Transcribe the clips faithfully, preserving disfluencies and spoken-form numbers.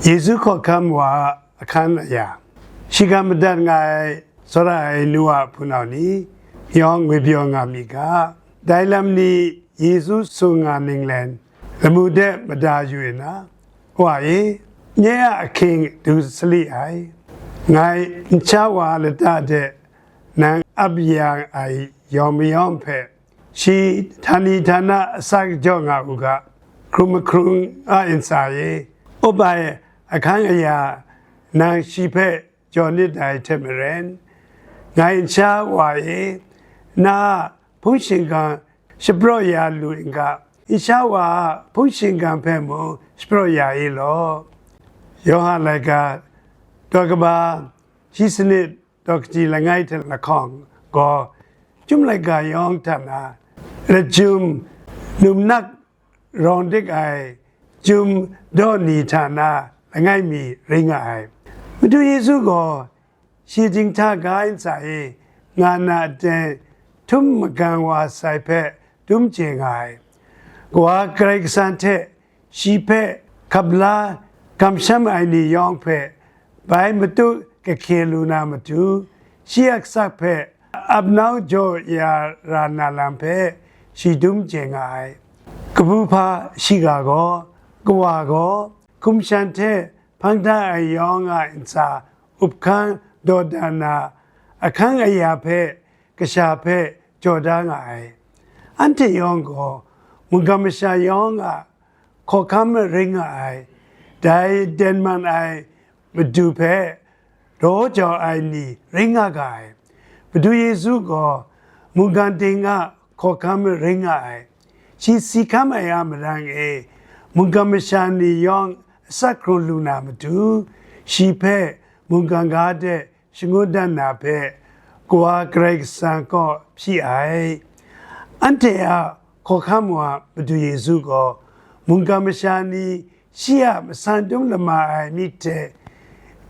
Yesu hkawhkam wa a ahkan aya, shiga madat nga ai tsawra ai nu a hpunau ni yawng ngwi pyaw nga mi ga, dai lam ni Yesu sung nga ninglen lamu de mada yu nna, Wa e, nye a ahkying du sali ai, ngai n sha wa lata de nang ap ya ai yawng mayawng hpe, shi htani htana asak jaw nga u ga, hkrung mahkrung a ntsa e, up ai ahkang aya nang shi hpe jaw nit ai hte maren, ngai n sha wa e, na a hpung shingkang shapraw ya lu n ga, n sha wa a hpung shingkang hpe mung shapraw ya i law. Yawhan laika, daw kaba shi sanit, daw kaji langai hte lahkawng gaw, chyum laika yawng hta na, lachyum, numnak rawng dik ai chyum daw ni hta na langai mi rai nga ai. Madu Yesu gaw shi dinghta ga ntsa e nga na aten htum magang wa sai hpe dum chye nga ai. Kawa Karai Kasang hte shi hpe hkap la kamsham ai ni yawng hpe bai matu kahkye lu na matu, shi a asak hpe ap nau jaw ya ra na lam hpe shi dum chye nga ai. Kabu hpa shiga gaw, kawa gaw, hkum shan hte hpang da ai yawng a ntsa up hkang dawdan na ahkang aya hpe kasha hpe jaw da nga ai. Anhte yawng gaw mungkan masha yawng a hkawhkam rai nga ai, dai den man ai Madu hpe daw jau ai ni rai nga ga ai. Madu Yesu gaw mungkan ting a hkawhkam rai nga ai. Shi si hkam ai a marang e, mungkan masha ni yawng asak hkrung lu na matu, shi hpe mungkan ga de shangun dat na hpe, Kawa Karai Kasang kaw hpyi ai. Anhte a hkawhkam wa Madu Yesu gaw, mungkan masha ni shi a masan dum lama ai myit hte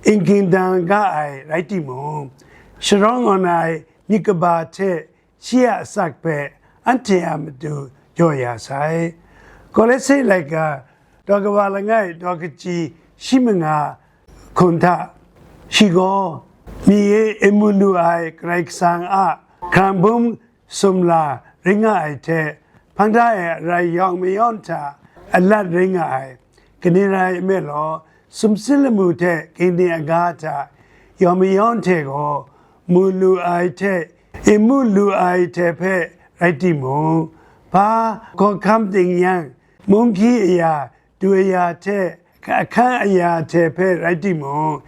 n ging dang ga ai rai timung, sharawng awn ai myit kaba hte shi a asak hpe anhte a matu jaw ya sai. Kolose laika, daw kaba langai, daw kaji shi manga hkun hta, shi gaw, mi e n mu lu ai Karai Kasang a hkrang bum sumla rai nga ai hte, hpang da ai arai yawng mayawng hta alat rai nga ai. Kaning rai nme law, sumsing lamu hte gingdin aga hta yawng mayawng hte gaw mu lu ai hte, n mu lu ai hte hpe rai timung, hpa hkawhkam ting yang, munggyi aya, du aya hte, ahkang aya hte hpe rai timung,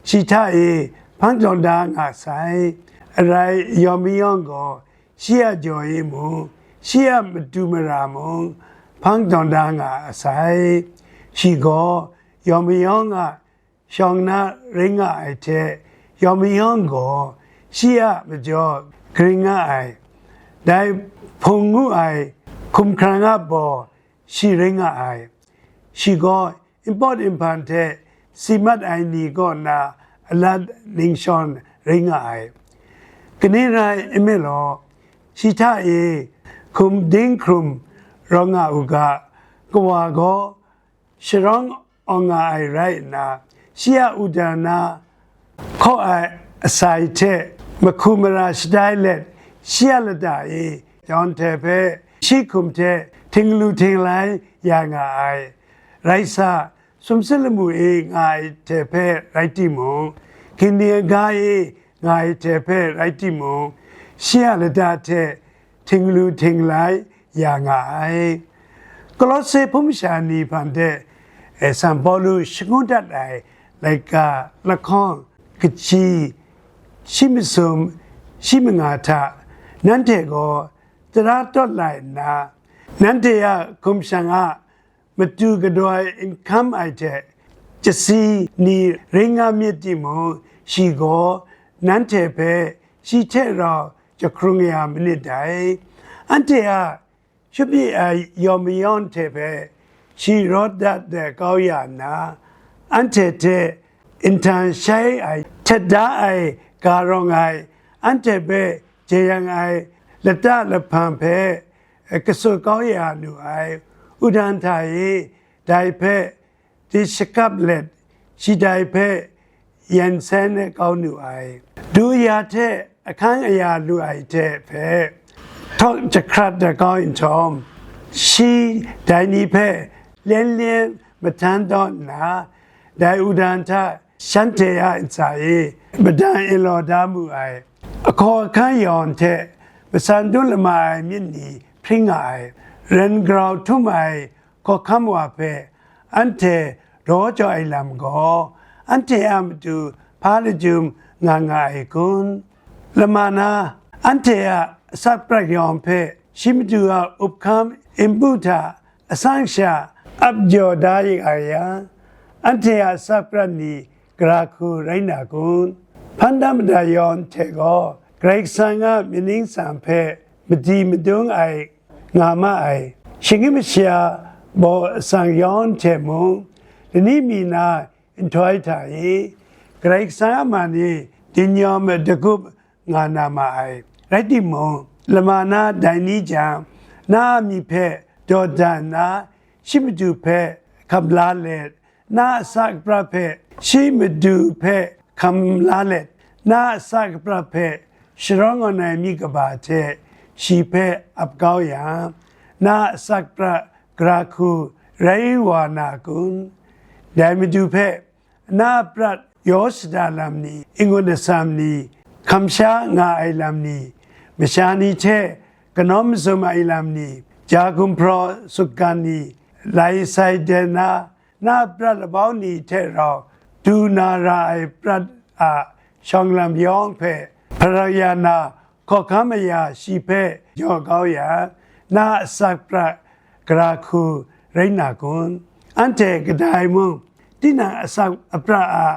shi hta e hpang tawn da nga sai. Arai yawng mayawng gaw, shi a jaw e mung, shi a matu mara mung, hpang tawn da nga sai. Shi gaw yawng mayawng a shawng na rai nga ai hte, yawng mayawng gaw shi a majaw gring nga ai. Dai hpung ngu ai hkumhkrang a baw shi rai nga ai. Shi gaw npawt nhpan hte si mat ai ni kaw na alat ningshawn rai nga ai. Kaning rai nme law, shi hta e hkum ding hkrum rawng nga u ga, kawa gaw sharawng awng nga ai rai nna, shi a wudana hkaw ai asai hte mahku mara shatai let, shi a lata e yawn hte hpe shi hkum hte htinglu htinglai ya nga ai. Rai sa, sumsing lamu e nga ai hte hpe rai timung, ginding aga e nga ai hte hpe rai timung, shi a lata hte htinglu htinglai ya nga ai. Kolose hpung masha ni hpang de, eh, San Pawlu shangun dat ai laika lahkawng kaji shi masum shi manga hta, nanhte gaw tara tawt lai nna, nanhte a hkum shang a matu gadoi n hkam ai hte, chyasi ni rai nga myit timung, shi gaw nanhte hpe shi hte rau jahkrung ya manit dai. Anhte a shupyi ai yawng mayawng hte hpe shi rawt dat de kau ya nna, anhte hte nhtang shai ai, htet da ai ga rawng ai, anhte hpe jeyang ai lata lahpang hpe, eh, kasu kau ya nu ai, wudang hta e dai hpe di shakap let shi dai hpe yen sen kau nu ai. Du ya hte ahkang aya lu ai hte hpe htawk jahkrat da kau nhtawm, shi dai ni hpe lyen lyen mahtan taw nna, dai wudang hta shanhte a ntsa e madan e law da mu ai. Ahkaw ahkan yawn hte matsan dum lama ai myit ni hpring nga ai. Ren grau htum ai hkawhkam wa hpe anhte daw jaw ai lam gaw, anhte a matu hpa lajum nga nga ai kun? Lama na, anhte a asak prat yawng hpe shi matu a up hkam npu hta atsang sha ap jaw da ya yang, anhte a asak prat ni gara hku rai na kun? Hpan da mada yawn hte gaw, Karai Kasang a myit ningsang hpe madi madung ai nga ma ai. Shinggyim masha baw atsang yawn hte mung, lani mi na nhtoi hta e, Karai Kasang a man e dinyawm dagup nga na ma ai. Rai timung, lama na dai ni jang, na a myit hpe dawdan nna, shi matu hpe hkam la let, na a asak prat hpe shi matu hpe hkam la let, na a asak prat hpe sharawng awn ai myit kaba hte shi hpe ap kau yang, na a asak prat gara hku rai wa na kun? Dai matu hpe na a prat yaw shada lam ni, n-gun atsam ni, hkam sha nga ai lam ni, masha ni hte kanawn mazum ai lam ni, ja gumhpraw sutgan ni, lai sai den na, na a prat labau ni hte rau du na ra ai prat a shawng lam yawng hpe hparau ya na, hkawhkam aya shi hpe jaw kau yang, na a asak prat gara hku rai na kun? Anhte kadai mung, tinang asak apra a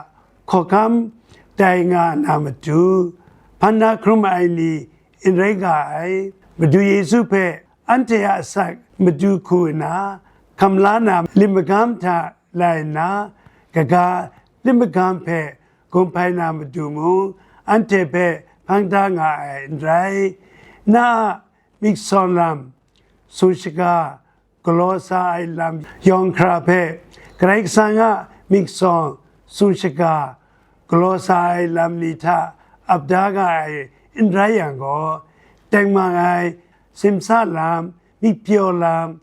hkawhkam tai nga na matu, hpan na hkrum ai ni n rai nga ai. Madu Yesu hpe anhte a asak matu hku nna, hkam la na lit magam hta lai nna, kaga lit magam hpe gun hpai na matu mung, anhte hpe hpang da nga ai n rai. Na a myit sawn lam, sung shaga, galaw sa ai lam yawng hkra hpe, Karai Kasang a myit sawn, sung shaga, galaw sa ai lam ni hta ap da nga ai n rai yang gaw, tengman ai simsa lam, myit pyaw lam,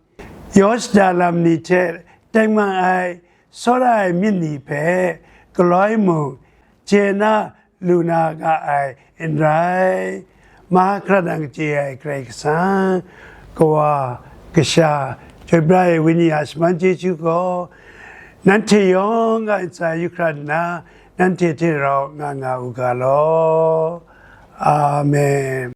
yaw shada lam ni hte tengman ai sawra ai myit ni hpe galoi mung chye na lu na ga ai n rai. Mahkra nang chye ai Karai Kasang, Kawa, Kasha, Chyoi Pra ai Wenyi a shaman chyeju gaw, nanhte yawng a ntsa yu hkrat nna, nanhte hte rau nga nga u ga law. Amen.